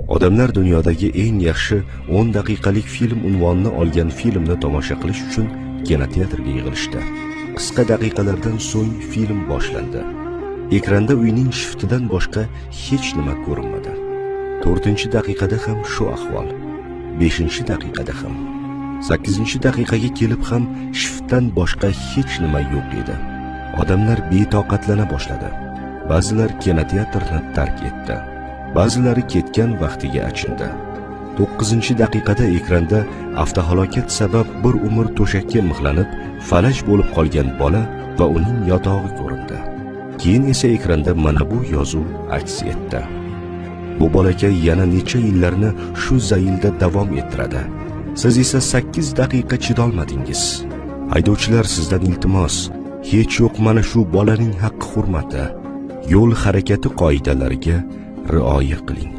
Odamlar dunyodagi eng yaxshi 10 daqiqalik film unvonini olgan filmni tomosha qilish uchun kinoteatrga yig'ilishdi. Qisqa daqiqalardan so'ng film boshlandi. Ekranda uyning shiftidan boshqa hech nima ko'rinmadi. 4-daqiqada ham shu ahvol. 5-daqiqada ham. 8-daqiqaga kelib ham shiftdan boshqa hech nima yo'q edi. Odamlar betoqatlana boshladi. Ba'zilar kinoteatrni tark etdi. Ba'zilari ketgan vaqtiga achindi. 9-daqiqada ekranda avtohalokat sabab bir umr to'shakka mixlanib, falaj bo'lib qolgan bola va uning yotog'i ko'rindi. Keyin esa ekranda mana bu yozuv aks etdi: "Bu bolakay yana necha yillarni shu zaylda davom ettiradi. Siz esa 8 daqiqa chidolmadingiz. Haydovchilar, sizdan iltimos, hech yo'q mana shu bolaning haqqi hurmati yo'l harakati qoidalariga rioya qiling."